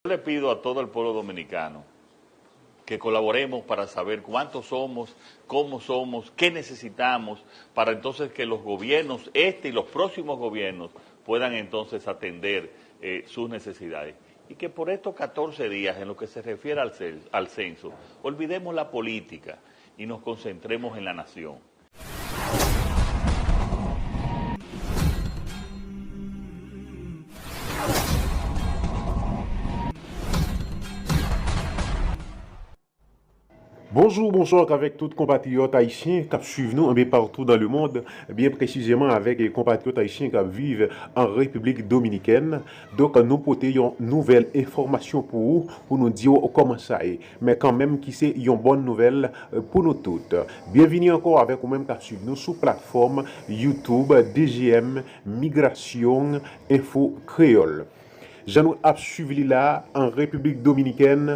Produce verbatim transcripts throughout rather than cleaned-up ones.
Le pido a todo el pueblo dominicano que colaboremos para saber cuántos somos, cómo somos, qué necesitamos, para entonces que los gobiernos, este y los próximos gobiernos, puedan entonces atender eh, sus necesidades. Y que por estos catorce días, en lo que se refiere al, cel- al censo, olvidemos la política y nos concentremos en la nación. Bonjou, bonswa avèk tout konpatriyòt ayisyen k ap swiv nou anbe patou dan lemonn, byen presizeman avèk konpatriyòt ayisyen k ap viv an Repiblik Dominikèn. Donk, nou pote yon nouvèl enfòmasyon pou ou, pou nou di w kòman sa ye. Men kanmenm ki se yon bòn nouvèl pou nou tout. Byenvini ankò avèk ou menm k ap swiv nou sou platfòm YouTube D G M Migrasyon Enfo Kreyòl. Jan nou ap swiv li la, an Repiblik Dominikèn,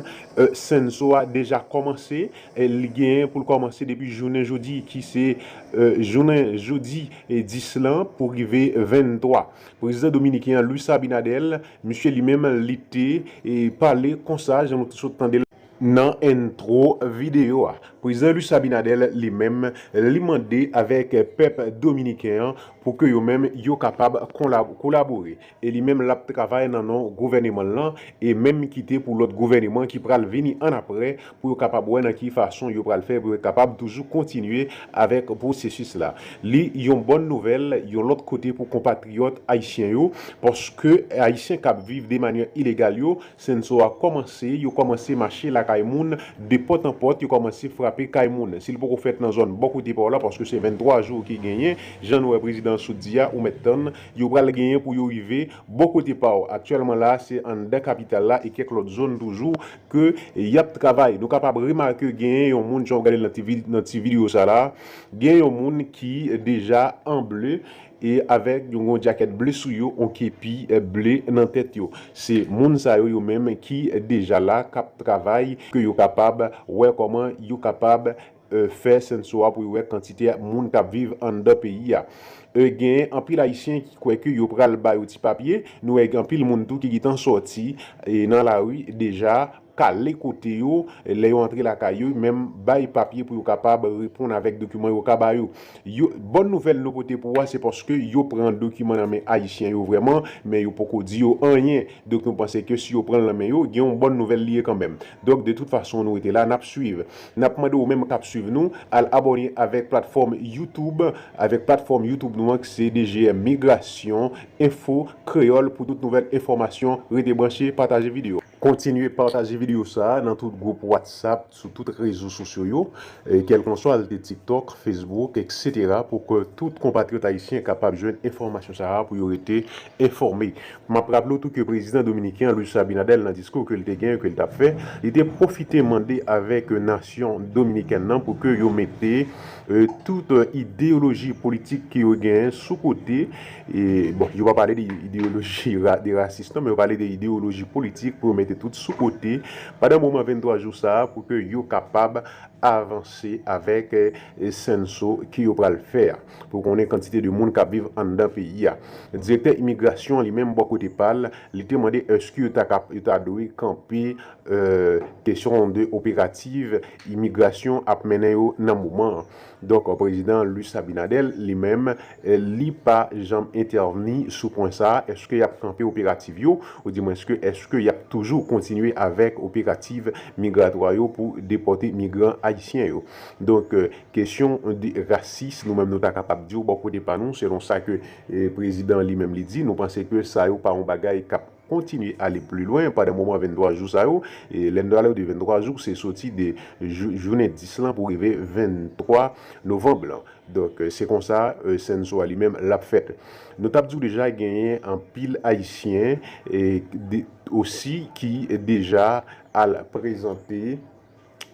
censo a deja kòmanse. Li genyen pou l kòmanse depi jounen jodi, ki se jounen jodi dis lan pou rive venntwa. Prezidan dominiken an, Luis Abinader, misye li menm, li te pale konsa, jan nou te sot tande l nan entwo videyo a. Prezidan Luis Abinader li menm, li mande avèk pèp dominiken an pou ke yo menm yo kapab kolabore. E li menm l ap travay nan non gouvèneman l lan, e menm kite pou lòt gouvèneman ki pral vini annapre pou yo kapab wè nan ki fason yo pral fè pou yo kapab toujou kontinye avèk pwosesis la. Li yon bòn nouvèl yon lòt kote pou konpatriyòt ayisyen yo, paske ayisyen k ap viv de manyè ilegal yo, censo a kòmanse, yo kòmanse mache lakay moun de pòt an pòt, yo kòmanse frape kay moun. Si l poko fèt nan zòn bò kote pa w la, paske se venntwa jou ki genyen, jan nou wè prezidan an sot di a, ou mèt tann, yo pral genyen pou yo rive bò kote pa w. Aktyèlman la, se anndan kapital la e kèk lòt zòn toujou ke y ap travay. Nou kapab remake genyen yon moun, jan w gade l nan ti videyo sa la, gen yon moun ki deja an ble, e avèk yon gon djakèt ble sou yo, yon kepi ble nan tèt yo. Se moun sa yo, yo menm ki deja la, k ap travay, ke yo kapab wè kòman yo kapab fè censo a pou yo wè kantite moun k ap viv anndan peyi a. Genyen anpil ayisyen ki kwè ke yo pral ba yo ti papye. Nou wè gen anpil moun tou ki gentan sòti nan lari deja, kale kote yo, lè yo antre lakay yo, menm bay papye pou yo kapab reponn avèk dokiman yo ka ba yo. Yo, bòn nouvèl nou pote pou ou a, se paske yo pran dokiman nan men ayisyen yo vrèman, men yo poko di yo anyen. Donk nou panse ke si yo pran l nan men yo, gen yon bòn nouvèl li ye kanmenm. Donk de tout fason nou rete la, n ap swiv. N ap mande ou menm k ap swiv nou, al abòne avèk platfòm YouTube, avèk platfòm YouTube nou an ki se D G M Migrasyon Enfo Kreyòl pou tout nouvèl enfòmasyon. Rete branche, pataje videyo. Kontinye pataje videyo sa a nan tout gwoup WhatsApp, sou tout rezo sosyo yo, kèlkanswa l te TikTok, Facebook, etsetera, pou ke tout konpatriyòt ayisyen kapab jwenn enfòmasyon sa a pou yo rete enfòme. M ap raple w tou ke prezidan dominiken an, Luis Abinader, nan diskou ke l te genyen, ke l t ap fè, li te pwofite mande avèk nasyon dominikèn nan pou ke yo mete tout ideyoloji politik ke yo genyen sou kote. E, bon, yo pa pale de ideyoloji de rasis non, men yo pale de ideyoloji politik pou yo mete tout sou kote pandan moman venntwa jou sa a pou ke yo kapab avanse avèk censo ke yo pral fè a, pou konnen kantite de moun k ap viv anndan peyi a. Direktè imigrasyon an li menm bò kote pa l, li te mande èske yo ta dwe kanpe kesyon de operativ imigrasyon ap mennen yo nan moman an. Donk prezidan Luis Abinader li menm, li pa janm entèvni sou pwen sa a, èske y ap kanpe operativ yo, oudimwen èske y ap toujou kontinye avèk operativ migratwa yo pou depòte migran ayisyen yo. Donk kesyon de rasis, nou menm nou ta kapab di w bò kote pa nou, selon sa ke prezidan li menm li di, nou panse ke sa yo pa yon bagay k ap kontinye ale pli lwen pandan moman venntwa jou sa yo. E lè n pale de venntwa jou, se soti de jounen dis lan pou rive venntwa novanm lan. Donk se konsa censo a li menm l ap fèt. Nou t ap di w deja genyen anpil ayisyen osi ki deja al prezante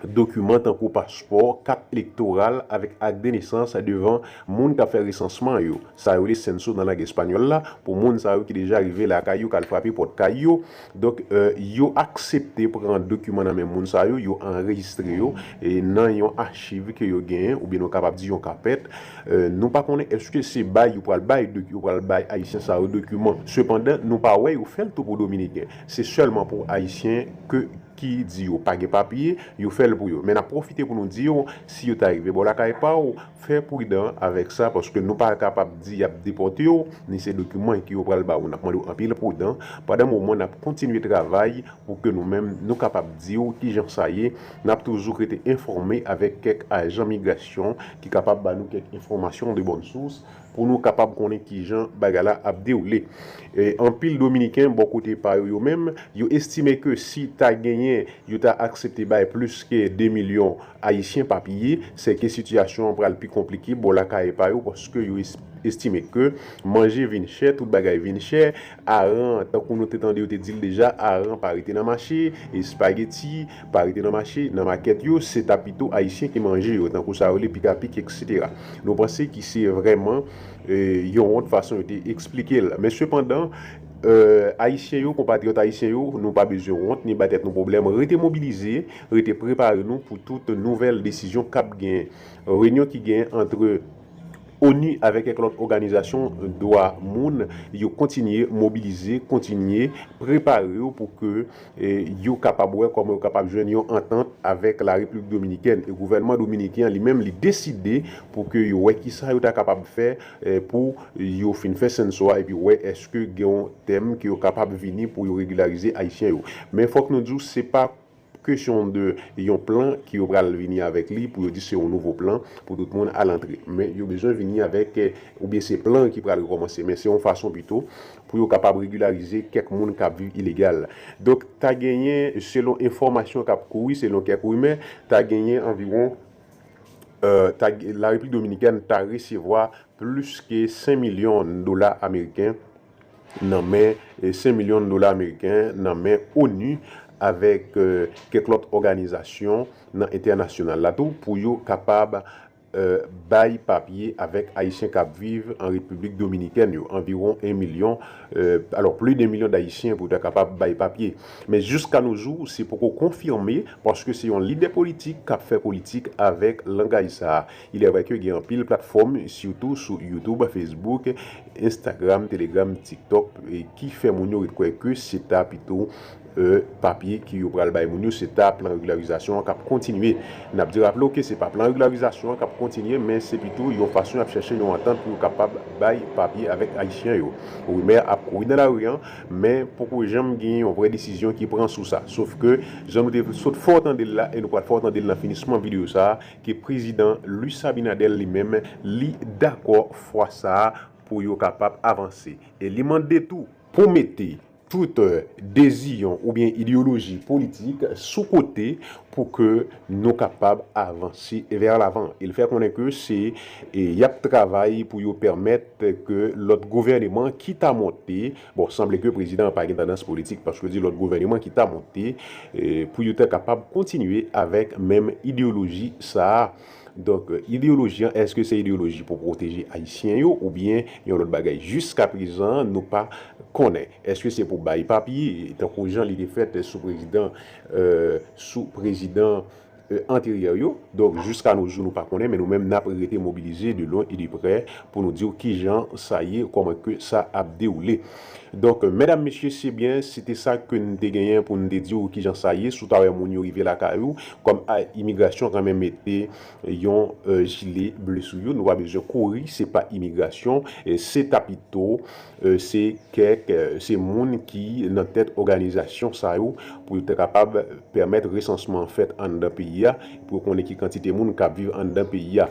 dokiman tankou paspò, kat elektoral avèk ak de nesans devan moun k ap fè resansman yo. Sa yo rele censo nan lang espanyòl la, pou moun sa yo ki deja rive lakay yo, k al frape pòt kay yo. Donk, euh, yo aksepte pran dokiman nan men moun sa yo, yo anrejistre yo e nan yon achiv ke yo genyen, oubyen nou kapab di yon kapèt. Euh, nou pa konnen èske se bay yo pral bay, yo pral bay Ayisyen sa yo dokiman. Sepandan, nou pa wè yo fè l tou pou Dominiken. Se sèlman pou Ayisyen ke ki di yo pa gen papye, yo fè l pou yo. Men n ap pwofite pou nou di w, si yo ta rive bò lakay pa w, fè pridan avèk sa, paske nou pa kapab di y ap depòte w, ni se dokiman ke yo pral ba w. N ap mande w anpil pridan. Pandan moman n ap kontinye travay pou ke nou menm, nou kapab di w kijan sa ye. N ap toujou rete enfòme avèk kèk ajan migrasyon ki kapab ba nou kèk enfòmasyon de bòn sous pou nou kapab konnen kijan bagay la ap dewoule. E, anpil Dominiken, bò kote pa yo, yo menm, yo estime ke si ta genyen, yo ta aksepte bay plis ke de milyon Ayisyen papye, se ke sitiyasyon an pral pi konplike bò lakay pa yo, paske yo es-, estime ke manje vin chè, tout bagay vin chè, aran, tankou nou te tande yo te di l deja, aran pa rete nan mache, espageti pa rete nan mache, nan makèt yo, se ta pito Ayisyen ki manje yo, tankou sa yo rele pikapik, etsetera. Nou panse ki se vrèman, eh, yon wont fason yo te eksplike l. Men sepandan, eh, Ayisyen yo, konpatriyòt ayisyen yo, nou pa bezwen wont ni bay tèt nou pwoblèm. Rete mobilize, rete prepare nou pou tout nouvèl desizyon k ap gen. Reyinyon ki gen ant ONU avèk kèk lòt òganizasyon dwa moun, yo kontinye mobilize, kontinye prepare yo pou ke, eh, yo kapab wè kòman yo kapab jwenn yon antant avèk la Repiblik Dominikèn. E gouvènman dominiken an li menm, li deside pou ke yo wè kisa yo ta kapab fè, eh, pou yo fin fè censo a, epi wè èske gen yon tèm ke yo kapab vini pou yo regilarize Ayisyen yo. Men fòk nou di w, se pa kesyon de yon plan ke yo pral vini avèk li pou yo di se yon nouvo plan pou tout moun al antre. Men yo bezwen vini avèk, eh, oubyen se plan ki pral rekòmanse, men se yon fason pito pou yo kapab regilarize kèk moun k ap viv ilegal. Donk, ta genyen, selon enfòmasyon k ap kouri, selon kèk rimè, ta genyen anviwon, eh, ta, la Repiblik Dominikèn ta resevwa plis ke senk milyon dola ameriken nan men, eh, senk milyon dola ameriken nan men ONU avèk, eh, kèk lòt òganizasyon nan entènasyonal la tou pou yo kapab, eh, bay papye avèk Ayisyen k ap viv an Repiblik Dominikèn yo, anviwon en milyon, eh, alò, plis de en milyon Ayisyen pou yo ta kapab bay papye. Men jiska nou jou, se poko konfime, paske se yon lidè politik k ap fè politik avèk langaj sa a. Il est vrai ke gen anpil platfòm, sitou sou YouTube, Facebook, Instagram, Telegram, TikTok, e ki fè moun yo ret kwè ke se ta pito, eh, papye ke yo pral bay moun yo, se ta plan regilarizasyon an k ap kontinye. N ap di raple w ke se pa plan regilarizasyon an k ap kontinye, men se pito yon fason y ap chèche yon antant pou yo kapab bay papye avèk Ayisyen yo. Rimè ap kouri nan lari an, men poko janm gen yon vrè desizyon ki pran sou sa. Sof ke, jan nou te sot fè w tande l la, e nou pral fè w tande l nan finisman videyo sa a, ke prezidan Luis Abinader li menm, li dakò fwa sa a pou yo kapab avanse. E li mande tou pou mete tout, eh, deziyon oubyen ideyoloji politik sou kote pou ke nou kapab avanse vè lavan. E l fè konnen ke se, e, y ap travay pou yo pèmèt ke lòt gouvèneman ki ta monte, bon, sanble ke prezidan an pa gen tandans politik, paske di lòt gouvèneman ki ta monte, eh, pou yo ta kapab kontinye avèk menm ideyoloji sa a. Donk, ideyoloji an, èske se ideyoloji pou pwoteje Ayisyen yo oubyen yon lòt bagay? Jiska prezan, nou pa konnen. Èske se pou bay papye, tankou jan li te fèt sou prezidan, eh, sou prezidan, eh, anteryè yo? Donk, jiska nou jou, nou pa konnen, men nou menm, n ap rete mobilize de lwen e de prè pou nou di w kijan sa ye, kòman ke sa ap dewoule. Donk, medam, mesye, se byen, se te sa ke n te genyen pou n te di w kijan sa ye. Si w ta wè moun yo rive lakay ou, kòm a, imigrasyon kanmenm mete yon, eh, jile ble sou yo, nou pa bezwen kouri, se pa imigrasyon, eh, se ta pito, eh, se kèk, eh, se moun ki nan tèt òganizasyon sa yo pou yo te kapab pèmèt resansman an fèt anndan peyi a, pou yo konnen ki kantite moun k ap viv anndan peyi a.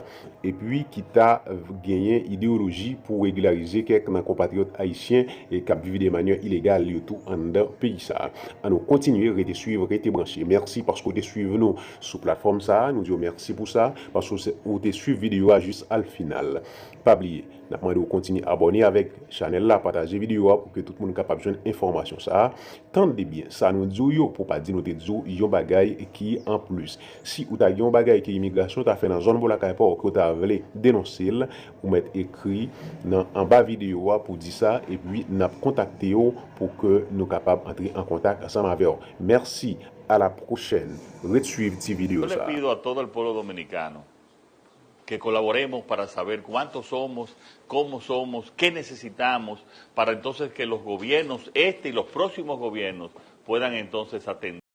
Epi ki ta genyen ideyoloji pou regilarize kèk nan konpatriyòt ayisyen e k ap viv de manyè ilegal yo tou anndan peyi sa a. Ann nou kontinye rete swiv, rete branche. Mèsi paske w te swiv nou sou platfòm sa a. Nou di w mèsi pou sa, paske w se, ou te swiv videyo a jis al final. Pa bliye, n ap mande w kontinye abòne avèk chanèl la, pataje videyo a pou ke tout moun kapab jwenn enfòmasyon sa a. Tande byen sa nou di w yo, pou pa di nou te di w yon bagay ki anplis. Si ou ta gen yon bagay ke imigrasyon ta fè nan zòn bò lakay pa w ke w ta vle denonse l, ou mèt ekri nan anba videyo a pou di sa, epi n ap kontakte w pou ke nou kapab antre an kontak ansanm avè w. Mèsi, a la pwochèn. Ret swiv ti videyo sa. Yo le pido a todo el pueblo dominicano que colaboremos para saber cuántos somos, cómo somos, qué necesitamos, para entonces que los gobiernos, este y los próximos gobiernos, puedan entonces atender.